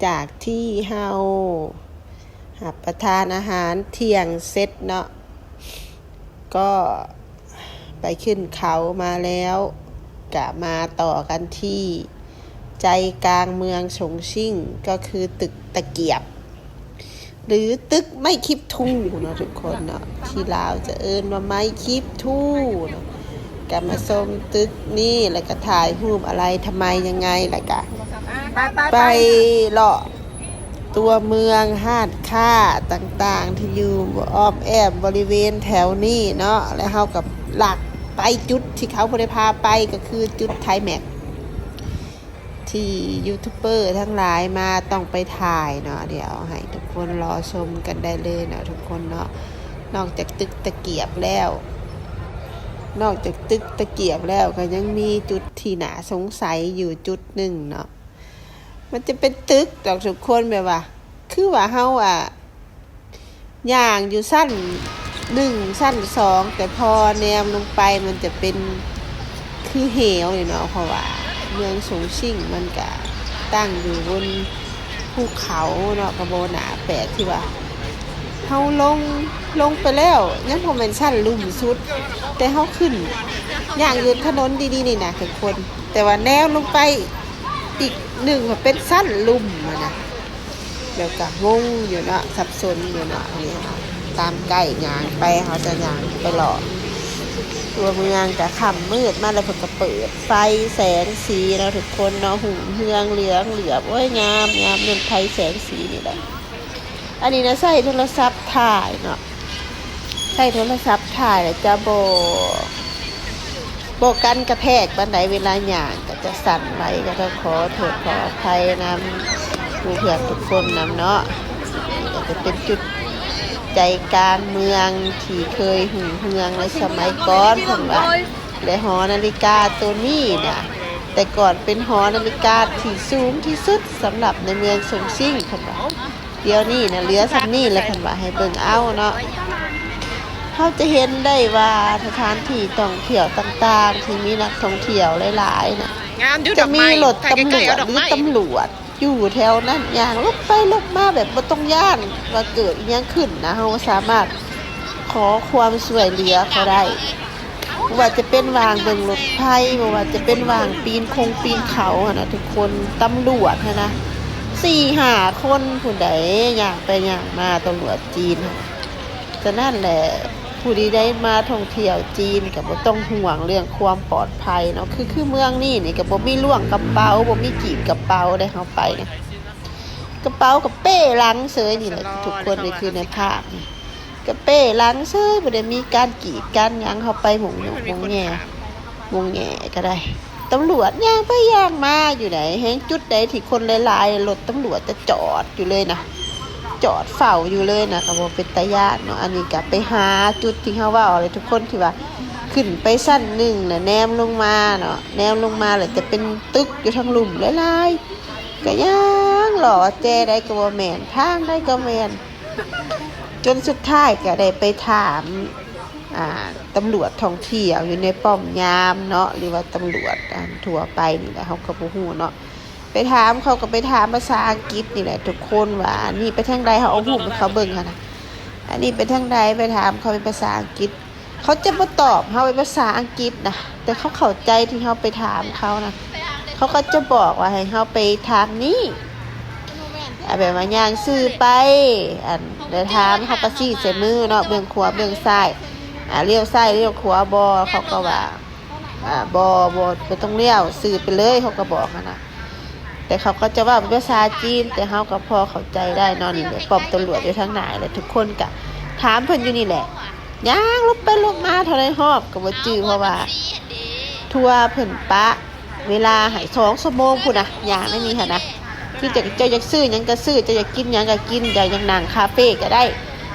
ຈາກທີ່ເຮົາຮັບປະທານອາຫານທ່ຽງເສັດເນາະ ກໍໄປຂຶ້ນເຂົາມາແລ້ວ ກະມາຕໍ່ກັນທີ່ໃຈກາງເມືອງຊົງຊິງ ກໍຄືຕຶກຕະກຽບ ຫຼື ຕຶກໄມ້ຄີບທູເນາະທຸກຄົນເນາະ ທີ່ລາວຈະເອີ້ນວ່າໄມ້ຄີບທູເນາະ. ກະມາຊົມຕຶກນີ້ ແລ້ວກະຖ່າຍຮູບອະໄລທຳໄມຍັງໄງ ແລ້ວກະໄປເລາະຕົວເມືອງ ຮ້ານຄ້າຕ່າງໆ ທີ່ຢູ່ອ້ອມແອ້ມບໍລິເວນແຖວນີ້ເນາະ ແລ້ວເຮົາກະລັກໄປຈຸດທີ່ເຂົາບໍ່ໄດ້ພາໄປ ກໍຄືຈຸດໄທແມັກ ທີ່ຢູທູບເບີທັງຫຼາຍມາຕ້ອງໄປຖ່າຍເນາະ. ດຽວໃຫ້ທຸກຄົນລໍຊົມກັນໄດ້ເລີຍເນາະທຸກຄົນເນາະ. ນອກຈາກຕຶກຕະກຽບແລ້ວ ນອກຈາກຕຶກຕະກຽບແລ້ວ ກໍຍັງມີຈຸດທີ່ໜ້າສົງໄສຢູ່ຈຸດໜຶ່ງເນາະ. ມັນຈະເປັນຕຶກດອກທຸກຄົນ ແບບວ່າ ຄືວ່າເຮົາ ອ່າ ຍ່າງຢູ່ຊັ້ນໜຶ່ງ ຊັ້ນສອງ ແຕ່ພໍແນມລົງໄປມັນຈະເປັນຄືເຫວນີ້ເນາະ ເພາະວ່າເມືອງຊົງຊິງມັນກະຕັ້ງຢູ່ບົນພູເຂົາເນາະ. ກະບໍ່ໜ້າແປກທີ່ວ່າເຮົາລົງ ລົງໄປແລ້ວຍັງບໍ່ແມ່ນຊັ້ນລຸ່ມສຸດ ແຕ່ເຮົາຂຶ້ນ ຍ່າງຢູ່ຖະໜົນດີໆນີ້ນະທຸກຄົນ ແຕ່ວ່າແນມລົງໄປ ອີກໜຶ່ງກໍເປັນຊັ້ນລຸ່ມຫັ້ນນະ ແລ້ວກໍງົງຢູ່ເນາະ ສັບສົນຢູ່ເນາະ. ອັນນີ້ເຮົາຕາມໄກຍ່າງໄປ ເຮົາຈະຍ່າງໄປເລາະຕົວເມືອງ ກະຄ່ຳມືດມາແລ້ວ ເພິ່ນກໍເປີດໄຟແສງສີເນາະທຸກຄົນເນາະ ຮຸ່ງເຮືອງເຫຼືອງເຫຼືອບ ໂອ້ຍ ງາມ ງາມຍ້ອນໄຟແສງສີນີ້ແຫຼະ. ອັນນີ້ນະໃຊ້ໂທລະສັບຖ່າຍເນາະ ໃຊ້ໂທລະສັບຖ່າຍແລ້ວຈະບໍ່ ບໍ່ກັນກະແທກປານໃດ ເວລາຍ່າງກໍຈະສັ່ນໄຫວ ກໍຕ້ອງຂໍໂທດຂໍອະໄພນຳໝູ່ເພື່ອນທຸກຄົນນຳເນາະ. ນີ້ກໍຈະເປັນຈຸດໃຈກາງເມືອງທີ່ເຄີຍຮຸ່ງເຮືອງໃນສະໄໝກ່ອນ ເພິ່ນວ່າ ແລະ ຫໍນາລິກາໂຕນີ້ນະ ແຕ່ກ່ອນເປັນຫໍນາລິກາທີ່ສູງທີ່ສຸດສຳລັບໃນເມືອງຊົງຊິງ ເພິ່ນວ່າ. ດຽວນີ້ນະເຫຼືອສ່ຳນີ້ແຫຼະ ເພິ່ນວ່າໃຫ້ເບິ່ງເອົາເນາະ. ເຮົາຈະເຫັນໄດ້ວ່າສະຖານທີ່ທ່ອງທ່ຽວຕ່າງໆ ທີ່ມີນັກທ່ອງທ່ຽວຫຼາຍໆນະ ຈະມີລົດຕຳຫຼວດ ຫຼື ຕຳຫຼວດຢູ່ແຖວນັ້ນ ຍ່າງຫຼົບໄປຫຼົບມາແບບບໍ່ຕ້ອງຢ້ານວ່າເກີດອີ່ຫຍັງຂຶ້ນນະ ເຮົາສາມາດຂໍຄວາມຊ່ວຍເຫຼືອເຂົາໄດ້. ບໍ່ວ່າຈະເປັນຫວ່າງເບິ່ງລົດໄຟ ບໍ່ວ່າຈະເປັນຫວ່າງປີນຄົງປີນເຂົາຫັ້ນນະທຸກຄົນ ຕຳຫຼວດຫັ້ນນະ ສີ່ຫ້າຄົນພຸ້ນໃດ ຍ່າງໄປຍ່າງມາ ຕຳຫຼວດຈີນຫັ້ນ. ສະນັ້ນແຫຼະ ຜູ້ທີ່ໄດ້ມາທ່ອງທ່ຽວຈີນກໍບໍ່ຕ້ອງຫ່ວງເລື່ອງຄວາມປອດໄພເນາະ ຄື ຄືເມືອງນີ້ນີ້ກໍບໍ່ມີລ່ວງກະເປົາ ບໍ່ມີຈີບກະເປົາໄດ໋ ເຮົາໄປນີ້ ກະເປົາກໍເປ້ຫຼັງເສີຍນີ້ແຫຼະທຸກຄົນ ນີ້ຄືໃນພາບນີ້ ກະເປ້ຫຼັງເສີຍ ບໍ່ໄດ້ມີການກີດກັນຫຍັງ. ເຮົາໄປໝ່ອງຫຍຸ້ງໝ່ອງແຫຍ່ ໝ່ອງແຫຍ່ກໍໄດ້ ຕຳຫຼວດຍ່າງໄປຍ່າງມາຢູ່ໃດ໋. ແຮ່ງຈຸດໃດທີ່ຄົນຫຼາຍໆ ລົດຕຳຫຼວດຈະຈອດຢູ່ເລີຍນະ ຈອດເຝົ້າຢູ່ເລີຍນະ ກໍບໍ່ເປັນຕາຢ້ານເນາະ. ອັນນີ້ກໍໄປຫາຈຸດທີ່ເຮົາເວົ້າແຫຼະທຸກຄົນ ທີ່ວ່າຂຶ້ນໄປຊັ້ນໜຶ່ງແລ້ວແນມລົງມາເນາະ ແນມລົງມາແລ້ວຈະເປັນຕຶກຢູ່ທາງລຸ່ມຫຼາຍໆ ກໍຍ່າງເລາະແຈໃດກໍບໍ່ແມ່ນ ທາງໃດກໍແມ່ນ. ຈົນສຸດທ້າຍກໍໄດ້ໄປຖາມ ອ່າ ຕຳຫຼວດທ່ອງທ່ຽວຢູ່ໃນປ້ອມຍາມເນາະ ຫຼືວ່າຕຳຫຼວດ ອ່າ ທົ່ວໄປນີ້ແຫຼະ ເຮົາກໍບໍ່ຮູ້ເນາະ. ໄປຖາມ ເຂົາກໍໄປຖາມພາສາອັງກິດນີ້ແຫຼະທຸກຄົນ ວ່າອັນນີ້ໄປທາງໃດ ເຮົາເອົາຮູບໃຫ້ເຂົາເບິ່ງຫັ້ນນະ ອັນນີ້ໄປທາງໃດ ໄປຖາມເຂົາເປັນພາສາອັງກິດ. ເຂົາຈະບໍ່ຕອບເຮົາເປັນພາສາອັງກິດນະ ແຕ່ເຂົາເຂົ້າໃຈທີ່ເຮົາໄປຖາມເຂົານະ ເຂົາກໍຈະບອກວ່າໃຫ້ເຮົາໄປທາງນີ້ ອາ ແບບວ່າຍ່າງຊື່ໄປ ອັນ ແລ້ວຖາມ ເຮົາກໍຊີ້ໃສ່ມືເນາະ ເບື້ອງຂວາເບື້ອງຊ້າຍ ອາ ລ້ຽວຊ້າຍລ້ຽວຂວາບໍ່ ເຂົາກໍວ່າ ອາ ບໍ່ ບໍ່ ບໍ່ຕ້ອງລ້ຽວ ຊື່ໄປເລີຍ ເຂົາກໍບອກຫັ້ນນະ. ແຕ່ເຂົາກໍຈະເວົ້າເປັນພາສາຈີນ ແຕ່ເຮົາກໍພໍເຂົ້າໃຈໄດ້ເນາະ. ນີ້ແຫຼະ ປ້ອມຕຳຫຼວດຢູ່ທາງໜ້າແຫຼະ ທຸກຄົນກະຖາມເພິ່ນຢູ່ນີ້ແຫຼະ ຍ່າງຫຼົບໄປຫຼົບມາເທົ່າໃດຮອບກໍບໍ່ຈື່ ເພາະວ່າທົວເພິ່ນປະເວລາໃຫ້ສອງຊົ່ວໂມງພຸ້ນນະ ຍ່າງໃນນີ້ຫັ້ນນະ. ຄືຈະ ເຈົ້າຢາກຊື້ຫຍັງກໍຊື້ ເຈົ້າຢາກກິນຫຍັງກໍກິນ ເຈົ້າຢາກນັ່ງຄາເຟກໍໄດ້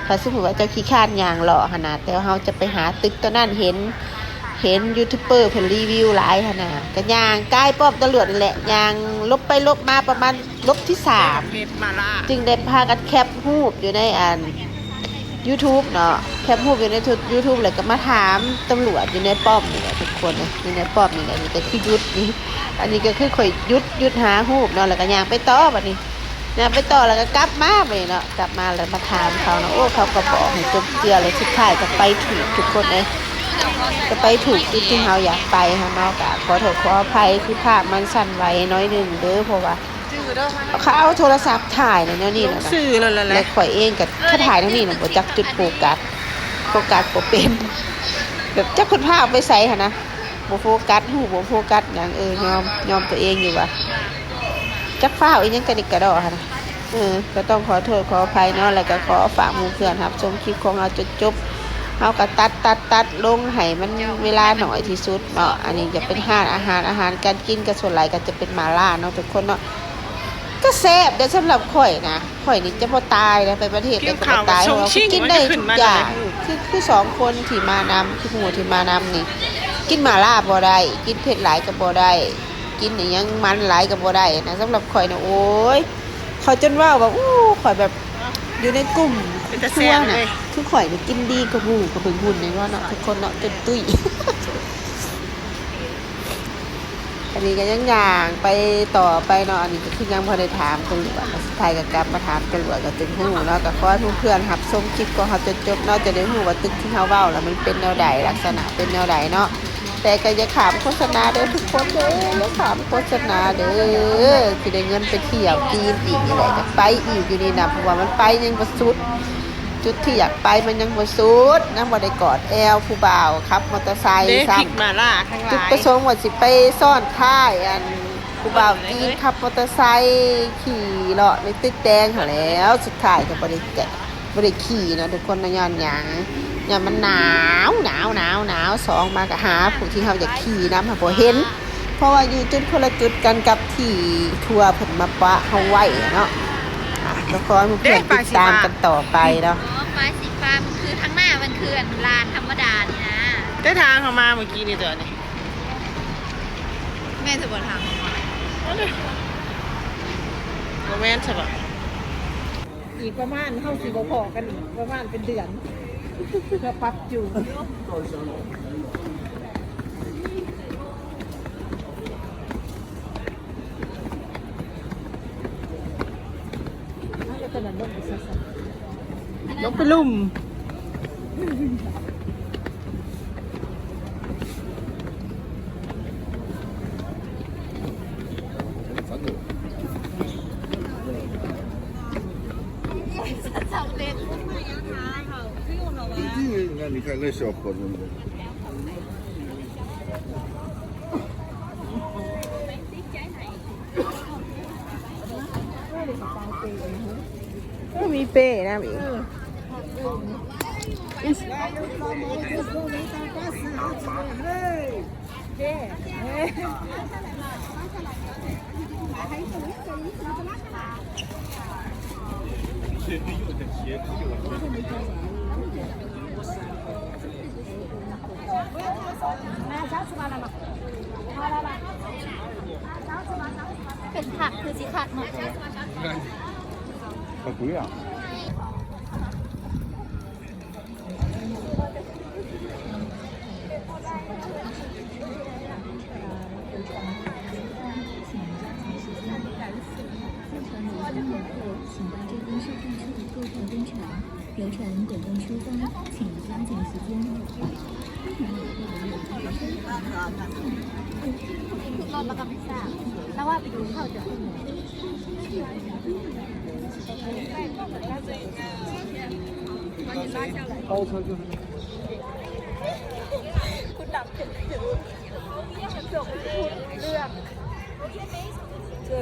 ຖ້າສົມມຸດວ່າເຈົ້າຂີ້ຄ້ານຍ່າງເລາະຫັ້ນນະ. ແຕ່ວ່າເຮົາຈະໄປຫາຕຶກຕົວນັ້ນ ເຫັນ ເຫັນຢູທູບເບີເພິ່ນຣີວິວຫຼາຍຫັ້ນນະ ກໍຍ່າງກາຍປ້ອມຕຳຫຼວດນີ້ແຫຼະ ຍ່າງຫຼົບໄປຫຼົບມາປະມານຫຼົບທີສາມ ຈຶ່ງໄດ້ພາກັນແຄປຮູບຢູ່ໃນ ອັນ ຢູທູບເນາະ ແຄປຮູບຢູ່ໃນຢູທູບ ແລ້ວກໍມາຖາມຕຳຫຼວດຢູ່ໃນປ້ອມນີ້ແຫຼະທຸກຄົນ ຢູ່ໃນປ້ອມນີ້ແຫຼະ. ນີ້ກໍຄືຢຸດນີ້ ອັນນີ້ກໍຄືຂ້ອຍຢຸດ ຢຸດຫາຮູບເນາະ ແລ້ວກໍຍ່າງໄປຕໍ່ບັດນີ້. ຍ່າງໄປຕໍ່ແລ້ວກໍກັບມາບາດນີ້ເນາະ. ກັບມາແລ້ວມາຖາມເຂົາເນາະ ໂອ້ ເຂົາກໍບອກໃຫ້ຈົບເຈື່ອນ ແລ້ວສຸດທ້າຍກໍໄປຖືກທຸກຄົນເອີຍ ກໍໄປຖືກຈຸດທີ່ເຮົາຢາກໄປຫັ້ນເນາະ. ກໍຂໍໂທດຂໍອະໄພທີ່ພາບມັນສັ່ນໄຫວໜ້ອຍໜຶ່ງເດີ ເພາະວ່າເຂົາເອົາໂທລະສັບຖ່າຍແນວນີ້ແລ້ວນະ ແລ້ວຂ້ອຍເອງກໍຖ້າຖ່າຍທາງນີ້ນະ ບໍ່ຈັກຈຸດໂຟກັສ ໂຟກັສບໍ່ເປັນ ແບບຈັກເພິ່ນພາເອົາໄປໃສຫັ້ນນະ ບໍ່ໂຟກັສຮູບ ບໍ່ໂຟກັສຫຍັງ. ເອີ ຍອມ ຍອມຕົວເອງຢູ່ວ່າ ຈັກຟ້າວອີ່ຫຍັງກະດິກກະດໍຫັ້ນນະ. ເອີ ກໍຕ້ອງຂໍໂທດຂໍອະໄພເນາະ ແລ້ວກໍຂໍຝາກໝູ່ເພື່ອນຮັບຊົມຄລິບຂອງເຮົາຈົນຈົບ. ເຮົາກໍຕັດ ຕັດ ຕັດລົງໃຫ້ມັນເວລາໜ້ອຍທີ່ສຸດເນາະ. ອັນນີ້ຈະເປັນຮ້ານອາຫານ ອາຫານການກິນ ກໍສ່ວນຫຼາຍກໍຈະເປັນໝາລ່າເນາະທຸກຄົນເນາະ. ກໍແຊບເດ້ສຳລັບຂ້ອຍນະ ຂ້ອຍນີ້ຈະບໍ່ຕາຍນະ ໄປປະເທດໃດກໍບໍ່ຕາຍ ເພາະວ່າຂ້ອຍກິນໄດ້ທຸກຢ່າງ. ຄື ຄືສອງຄົນທີ່ມານຳ ຄືໝູ່ທີ່ມານຳນີ້ ກິນໝາລ່າບໍ່ໄດ້ ກິນເຜັດຫຼາຍກໍບໍ່ໄດ້ ກິນອີ່ຫຍັງມັນຫຼາຍກໍບໍ່ໄດ້ນະ. ສຳລັບຂ້ອຍນະ ໂອ້ຍ ເຂົາຈົນເວົ້າວ່າ ໂອ້ ຂ້ອຍແບບຢູ່ໃນກຸ່ມ ເປັນຕາແຊບເລີຍ ຄືຂ້ອຍນີ້ກິນດີກວ່າໝູ່ ກໍເບິ່ງຫຸ່ນແນ່ນອນເນາະ ທຸກຄົນເນາະ ຈົນຕຸ້ຍ. ອັນນີ້ກໍຍັງຍ່າງໄປຕໍ່ໄປເນາະ ອັນນີ້ກໍຄືຍັງບໍ່ໄດ້ຖາມຕຳຫຼວດ ສຸດທ້າຍກໍກັບມາຖາມຕຳຫຼວດກໍຈຶ່ງຮູ້ເນາະ. ກໍຂໍໃຫ້ໝູ່ເພື່ອນຮັບຊົມຄລິບຂອງເຮົາຈົນຈົບເນາະ ຈະໄດ້ຮູ້ວ່າຕຶກທີ່ເຮົາເວົ້າລະມັນເປັນແນວໃດ ລັກສະນະເປັນແນວໃດເນາະ. ແຕ່ກໍຢ່າຂ້າມໂຄສະນາເດີທຸກຄົນເດີ ຢ່າຂ້າມໂຄສະນາເດີ ຊິໄດ້ເງິນໄປທ່ຽວຈີນອີກນີ້ແຫຼະ ຢາກໄປອີກຢູ່ນີ້ນະ ເພາະວ່າມັນໄປຍັງບໍ່ສຸດ ຈຸດທີ່ຢາກໄປມັນຍັງບໍ່ສຸດ ຍັງບໍ່ໄດ້ກອດແອວຜູ້ບ່າວຂັບມໍເຕີໄຊຊ້ຳ. ຈຸດປະສົງວ່າຊິໄປຊ້ອນທ້າຍອັນຜູ້ບ່າວຈີນຂັບມໍເຕີໄຊຂີ່ເລາະໃນຕຶກແດງຫັ້ນແຫຼ້ວ ສຸດທ້າຍກໍບໍ່ໄດ້ ບໍ່ໄດ້ຂີ່ເນາະທຸກຄົນເນາະ. ຍ້ອນຫຍັງ? ຍ້ອນມັນໜາວ ໜາວ ໜາວ ໜາວ ສອງມາກໍຫາຜູ້ທີ່ເຮົາຢາກຂີ່ນຳຫາບໍ່ເຫັນ ເພາະວ່າຢູ່ຈຸດຄົນລະຈຸດກັນກັບທີ່ທົວເພິ່ນມາປະເຮົາໄວ້ເນາະ. ອ່ະ ກໍຂໍໃຫ້ເພື່ອນຕິດຕາມກັນຕໍ່ໄປເນາະ. ອໍ ປາຍສີຟ້າ ມັນຄືທາງໜ້າ ມັນຄືອັນລານທຳມະດານີ້ນະ ແຕ່ທາງເຮົາມາເມື່ອກີ້ນີ້ຕົວນີ້ ແມ່ນຊະບໍ່ທາງເຮົາມາ ບໍ່ແມ່ນຊະບໍ່? ອີກປະມານ ເຮົາຊິບໍ່ພໍ້ກັນອີກປະມານເປັນເດືອນ ເພື່ອປັບຈູນ. ລົງໄປລຸ່ມ. ມີເປ້ນຳອີກ. ເປັນຜັກຄືຊິຄັກເນາະ.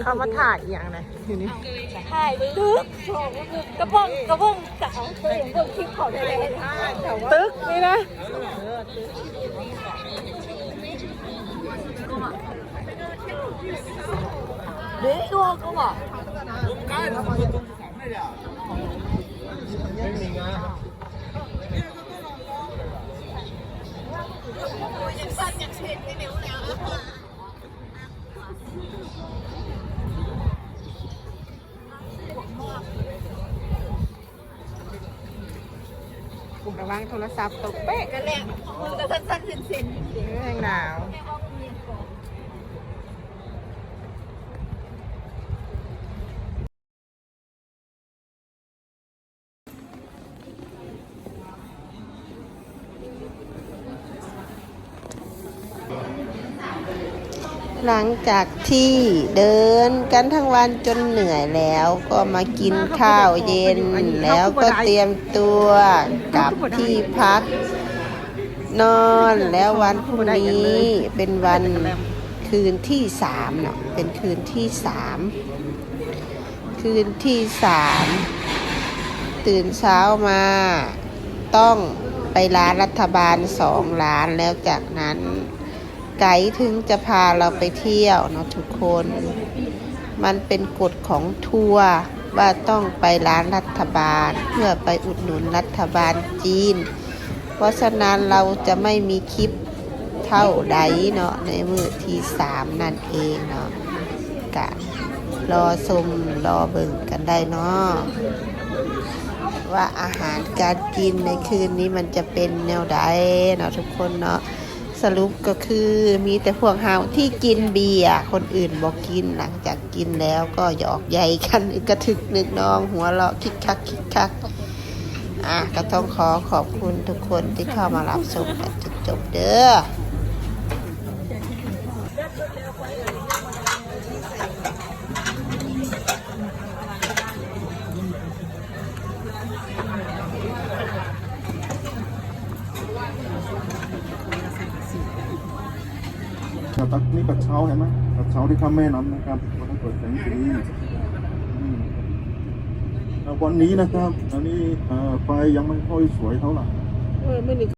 ເຂົາມາຖ່າຍອີ່ຫຍັງນະຢູ່ນີ້? ຖ່າຍຕຶກ ກະເບິ່ງ ກະເບິ່ງ ກະເອົາ ເບິ່ງຄລິບເຂົາແດ່ໆ ຕຶກນີ້ນະ. ລະວັງໂທລະສັບຕົກເປະ ກະແລະ ມືກະສັ່ນໆເຊັນໆ ແຮງໜາວ. หลังจากที่เดินกันทั้งวันจนเหนื่อยแล้ว ก็มากินข้าวเย็น แล้วก็เตรียมตัวกลับที่พักนอน แล้ววันพรุ่งนี้เป็นวันคืนที่สามเนาะ เป็นคืนที่สาม คืนที่สาม ตื่นเช้ามาต้องไปร้านรัฐบาลสองร้าน แล้วจากนั้นไกด์ถึงจะพาเราไปเที่ยวเนาะทุกคน มันเป็นกฎของทัวร์ว่าต้องไปร้านรัฐบาลเพื่อไปอุดหนุนรัฐบาลจีน เพราะฉะนั้นเราจะไม่มีคลิปเท่าใดเนาะ ในมื้อที่สามนั่นเองเนาะ กะรอชมรอเบิ่งกันได้เนาะ ว่าอาหารการกินในคืนนี้มันจะเป็นแนวใดเนาะทุกคนเนาะ สรุปก็คือมีแต่พวกเฮาที่กินเบียร์ คนอื่นบ่กิน หลังจากกินแล้วก็หยอกใยกัน อึกกระทึกนึกนอง หัวเราะคิกคักคิกคัก อ่ะ ก็ต้องขอขอบคุณทุกคนที่เข้ามารับชมกันจนจบเด้อ ครับ นี่กระเช้าเห็นไหม กระเช้าที่ข้ามแม่น้ำนะครับ มันต้องเปิดแสงสี อืม แล้ววันนี้นะครับ อันนี้ เอ่อ ไฟยังไม่ค่อยสวยเท่าไหร่ เออมื้อนี้